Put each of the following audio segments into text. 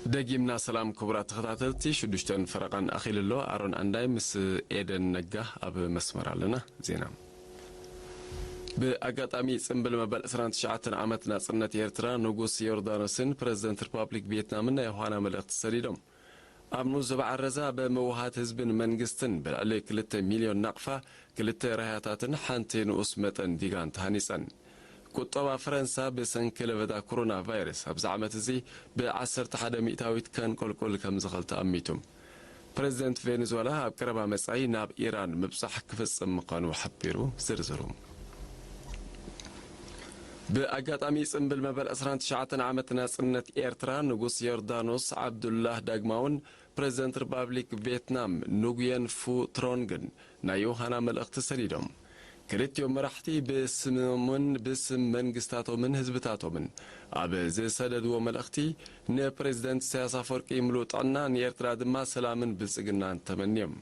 ደጊምና ሰላም ክቡራት ተኸታተልቲ፣ ሽዱሽተን ፈረቓን ኣኺሉ ኣሎ። ኣሮን ኣንዳይ ምስ ኤደን ነጋ ኣብ መስመር ኣለና። ዜና። ብኣጋጣሚ ጽምብል መበል ዕስራን ትሽዓተን ዓመት ናጽነት ኤርትራ፣ ንጉስ ዮርዳኖስን ፕረዚደንት ሪፓብሊክ ቪየትናምን ናይ ዮሃና መልእኽቲ ሰዲዶም። ኣብ ንኡስ ዞባ ዓረዛ ብምውሃት ህዝብን መንግስትን ብልዕሊ ክልተ ሚልዮን ናቕፋ፣ ክልተ ራህያታትን ሓንቲ ንኡስ መጠን ዲጋን ተሃኒጸን። ቁጠባ ፈረንሳ ብሰንኪ ለበዳ ኮሮና ቫይረስ ኣብዚ ዓመት እዚ ብዓሰርተ ሓደ ሚእታዊት ከንቆልቁል ከም ዝኽእል ተኣሚቱ። ፕረዚደንት ቬኔዙዌላ ኣብ ቀረባ መጻኢ ናብ ኢራን ምብጻሕ ክፍጽም ምዃኑ ሓቢሩ። ዝርዝሩ። ብኣጋጣሚ ጽምብል መበል ዕስራን ትሽዓተን ዓመት ናጽነት ኤርትራ፣ ንጉስ ዮርዳኖስ ዓብዱላህ ዳግማውን ፕረዚደንት ሪፓብሊክ ቪየትናም ኑጉየን ፉ ትሮንግን ናይ ዮሃና መልእኽቲ ሰዲዶም። ክልቲኦም መራሕቲ ብስሞምን ብስም መንግስታቶምን ህዝብታቶምን ኣብ ዝሰደድዎ መልእኽቲ፣ ንፕረዚደንት ኢሳያስ ኣፈወርቂ ምሉእ ጥዕና፣ ንኤርትራ ድማ ሰላምን ብልጽግናን ተመንዮም።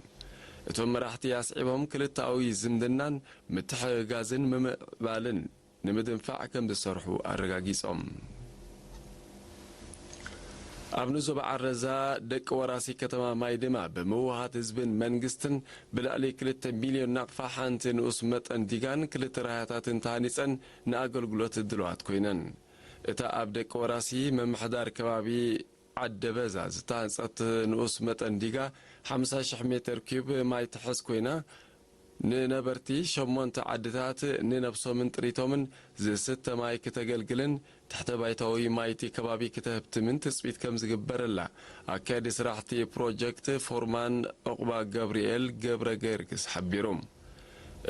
እቶም መራሕቲ ኣስዒቦም፣ ክልተኣዊ ዝምድናን ምትሕግጋዝን ምምዕባልን ንምድንፋዕ ከም ዝሰርሑ ኣረጋጊጾም። ኣብ ንዞባ ዓረዛ ደቂ ወራሲ ከተማ ማይድማ ብምውሃት ህዝብን መንግስትን ብልዕሊ ክልተ ሚልዮን ናቕፋ፣ ሓንቲ ንኡስ መጠን ዲጋን ክልተ ራህያታትን ተሃኒጸን ንኣገልግሎት ድልዋት ኮይነን። እታ ኣብ ደቂ ወራሲ ምምሕዳር ከባቢ ዓደበዛ ዝተሃንጸት ንኡስ መጠን ዲጋ ሓምሳ ሽሕ ሜተር ኪዩብ ማይ ትሕዝ ኮይና፣ ንነበርቲ ሸሞንተ ዓድታት ንነብሶምን ጥሪቶምን ዝስተ ማይ ክተገልግልን ትሕተ ባይታዊ ማይቲ ከባቢ ክተህብትምን ትጽቢት ከም ዝግበረላ ኣካያዲ ስራሕቲ ፕሮጀክት ፎርማን ዑቕባ ገብርኤል ገብረ ገርግስ ሓቢሩ።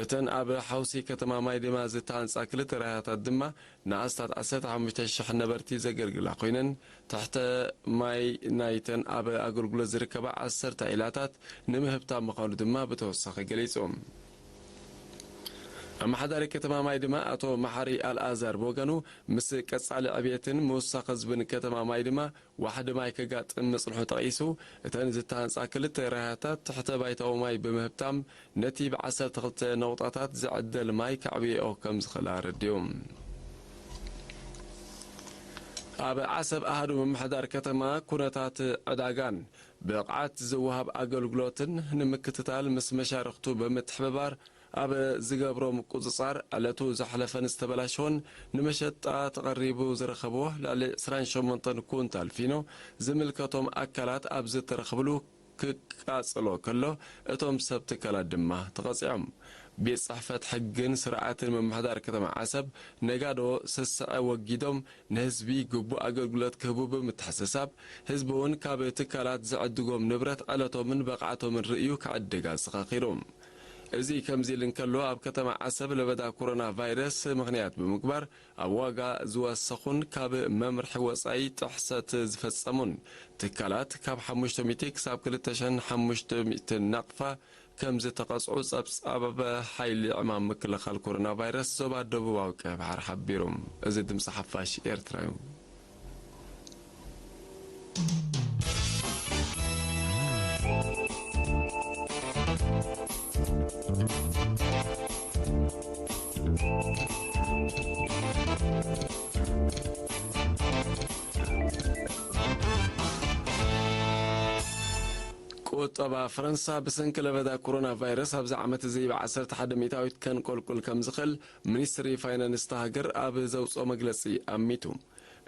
እተን ኣብ ሓውሲ ከተማ ማይ ድማ ዝተሃንጻ ክልተ ራህያታት ድማ ንኣስታት ዓሰርተ ሓሙሽተ ሽሕ ነበርቲ ዘገልግላ ኮይነን፣ ትሕተ ማይ ናይተን ኣብ ኣገልግሎት ዝርከባ ዓሰርተ ዒላታት ንምህብታ ምዃኑ ድማ ብተወሳኺ ገሊጹ። ኣመሓዳሪ ከተማ ማይ ድማ ኣቶ መሓሪ ኣልኣዛር ብወገኑ፣ ምስ ቀጻሊ ዕብየትን ምውሳኽ ህዝብን ከተማ ማይ ድማ ዋሕዲ ማይ ከጋጥም ምጽንሑ ጠቒሱ፣ እተን ዝተሃንጻ ክልተ ራህያታት ትሕተ ባይታዊ ማይ ብምህብታም ነቲ ብዓሰርተ ክልተ ነቑጣታት ዝዕደል ማይ ከዕብየኦ ከም ዝኽእል ኣረዲኡ። ኣብ ዓሰብ ኣሃዱ ምምሕዳር ከተማ ኩነታት ዕዳጋን ብቕዓት ዝወሃብ ኣገልግሎትን ንምክትታል ምስ መሻርኽቱ ብምትሕብባር ኣብ ዝገብሮ ምቁጽጻር፣ ዕለቱ ዝሓለፈን ዝተበላሸወን ንመሸጣ ተቐሪቡ ዝረኸብዎ ልዕሊ ዕስራን ሸሞንተን ኩንታል ፊኖ ዝምልከቶም ኣካላት ኣብ ዝተረኽብሉ ክቃጽሎ ከሎ፣ እቶም ሰብ ትካላት ድማ ተቐጺዖም። ቤት ጽሕፈት ሕግን ስርዓትን ምምሕዳር ከተማ ዓሰብ፣ ነጋዶ ስስዐ ወጊዶም ንህዝቢ ግቡእ ኣገልግሎት ክህቡ ብምትሕስሳብ፣ ህዝቢ እውን ካብ ትካላት ዝዕድጎም ንብረት ዕለቶምን ብቕዓቶምን ርእዩ ክዕድግ ኣዘኻኺሩ። እዚ ከምዚ ኢሉ እንከሎ፣ ኣብ ከተማ ዓሰብ ለበዳ ኮሮና ቫይረስ ምኽንያት ብምግባር፣ ኣብ ዋጋ ዝወሰኹን ካብ መምርሒ ወጻኢ ጥሕሰት ዝፈጸሙን ትካላት ካብ ሓሙሽተ ሚእቲ ክሳብ ክልተ ሽሕን ሓሙሽተ ሚእትን ናቕፋ ከም ዝተቐጽዑ ጸብጻብ ሓይሊ ዕማም ምክልኻል ኮሮና ቫይረስ ዞባ ደቡባዊ ቀይሕ ባሕሪ ሓቢሩ። እዚ ድምጺ ሓፋሽ ኤርትራ እዩ። ቁጠባ ፈረንሳ ብሰንኪ ለበዳ ኮሮና ቫይረስ ኣብዚ ዓመት እዚ ብ ዓሰርተ ሓደ ሚእታዊት ከንቆልቁል ከም ዝኽእል ሚኒስትሪ ፋይናንስ እታ ሃገር ኣብ ዘውፅኦ መግለፂ ኣሚቱ።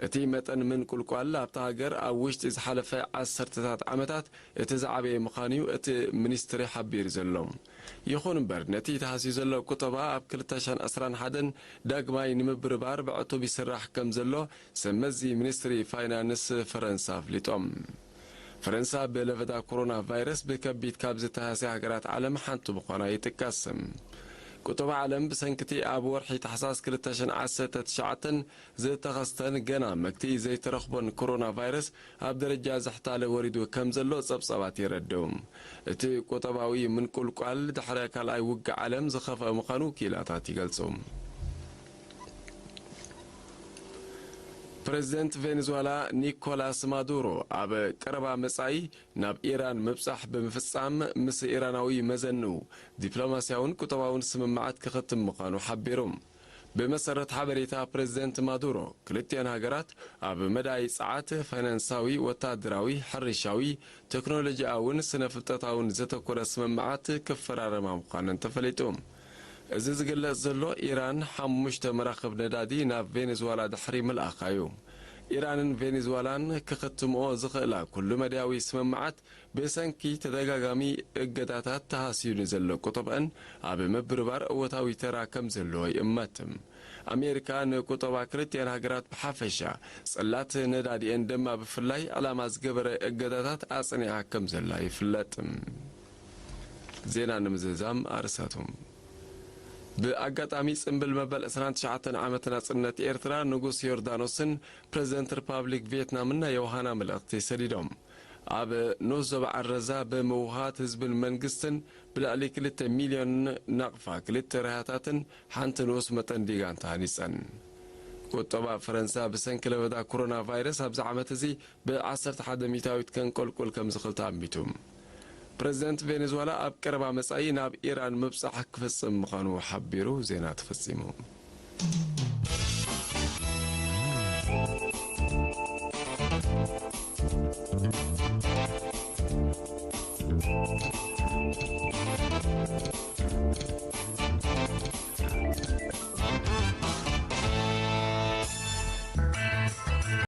እቲ መጠን ምንቁልቋል ኣብታ ሃገር ኣብ ውሽጢ ዝሓለፈ ዓሰርተታት ዓመታት እቲ ዝዓበየ ምዃኑ'ዩ እቲ ሚኒስትሪ ሓቢሩ ዘሎ። ይኹን እምበር፣ ነቲ ተሃስዩ ዘሎ ቁጠባ ኣብ ክልተ ሽሕን ዕስራን ሓደን ዳግማይ ንምብርባር ብዕቱብ ይስራሕ ከም ዘሎ ሰብ መዚ ሚኒስትሪ ፋይናንስ ፈረንሳ ኣፍሊጦም። ፈረንሳ ብለበዳ ኮሮና ቫይረስ ብከቢድ ካብ ዝተሃስያ ሃገራት ዓለም ሓንቲ ምዃና ይጥቀስ። ቁጠባ ዓለም ብሰንክቲ ኣብ ወርሒ ታሕሳስ ክልተ ሽሕን ዓሰርተ ትሽዓተን ዝተኸስተን ገና መግትኢ ዘይተረኽቦን ኮሮና ቫይረስ ኣብ ደረጃ ዝሕታለ ወሪዱ ከም ዘሎ ጸብጻባት የረድኡ። እቲ ቁጠባዊ ምንቁልቋል ድሕሪ ካልኣይ ውግእ ዓለም ዝኸፍአ ምዃኑ ክኢላታት ይገልጹ። ፕረዚደንት ቬኔዙዌላ ኒኮላስ ማዱሮ ኣብ ቀረባ መጻኢ ናብ ኢራን ምብጻሕ ብምፍጻም ምስ ኢራናዊ መዘንኡ ዲፕሎማስያውን ቁጠባውን ስምምዓት ክኽትም ምዃኑ ሓቢሩ። ብመሰረት ሓበሬታ ፕሬዝደንት ማዱሮ፣ ክልቲኣን ሃገራት ኣብ መዳይ ጸዓት፣ ፋይናንሳዊ፣ ወታደራዊ፣ ሕርሻዊ፣ ቴክኖሎጂኣውን ስነ ፍልጠታውን ዘተኮረ ስምምዓት ክፈራረማ ምዃነን ተፈሊጡ። እዚ ዝግለጽ ዘሎ፣ ኢራን ሓሙሽተ መራኽብ ነዳዲ ናብ ቬኔዙዋላ ድሕሪ ምልኣኻ እዩ። ኢራንን ቬኔዙዋላን ክኽትምኦ ዝኽእላ ኩሉ መዳያዊ ስምምዓት፣ ብሰንኪ ተደጋጋሚ እገዳታት ተሃስዩ ንዘሎ ቁጠባኣን ኣብ ምብርባር እወታዊ ተራ ከም ዘለዎ ይእመት። ኣሜሪካ ንቁጠባ ክልቲኣን ሃገራት ብሓፈሻ፣ ጽላት ነዳዲኤን ድማ ብፍላይ ዕላማ ዝገበረ እገዳታት ኣጽኒዓ ከም ዘላ ይፍለጥ። ዜና ንምዝዛም ኣርእስታቶም። ብኣጋጣሚ ጽምብል መበል ዕስራን ትሽዓተን ዓመት ናጽነት ኤርትራ፣ ንጉስ ዮርዳኖስን ፕረዚደንት ሪፓብሊክ ቪየትናምን ናይ ዮሃና መልእኽቲ ሰዲዶም። ኣብ ንኡስ ዞባ ዓረዛ ብምውሃት ህዝብን መንግስትን ብልዕሊ ክልተ ሚልዮን ናቕፋ፣ ክልተ ርያታትን ሓንቲ ንኡስ መጠን ዲጋን ተሃኒጸን። ቁጠባ ፈረንሳ ብሰንኪ ለበዳ ኮሮና ቫይረስ ኣብዚ ዓመት እዚ ብ ዓሰርተ ሓደ ሚእታዊት ከንቆልቁል ከም ዝኽእል ተኣሚቱ። ፕረዚደንት ቬኔዙዋላ ኣብ ቀረባ መጻኢ ናብ ኢራን ምብጻሕ ክፍጽም ምዃኑ ሓቢሩ። ዜና ተፈጺሙ።